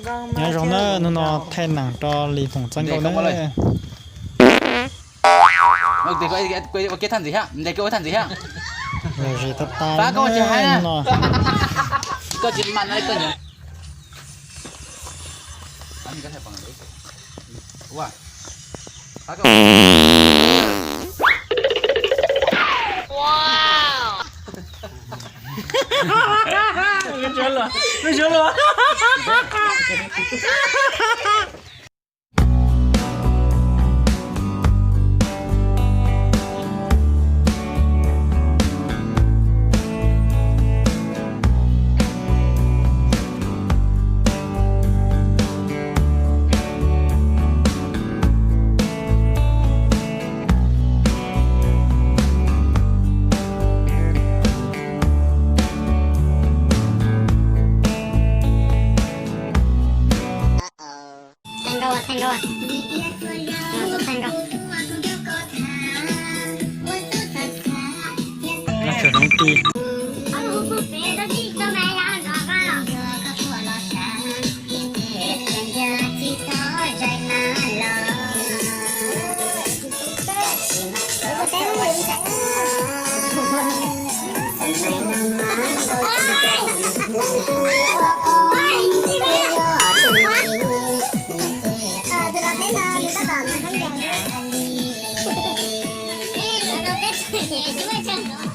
Nyob zoo na, hnub no thaij neem rau Lis Foom txoj nkauj na. Ua kiag thaj ntxiv thiab, ntes kiag ua thaj ntxiv thiab. Lom zem tag tag. Fab, koj tsis hais na. Koj tsis mas na, koj nyiam. Thaij nkauj, thaij nkauj, thaij nkauj. Thaij nkauj. Thaij nkauj.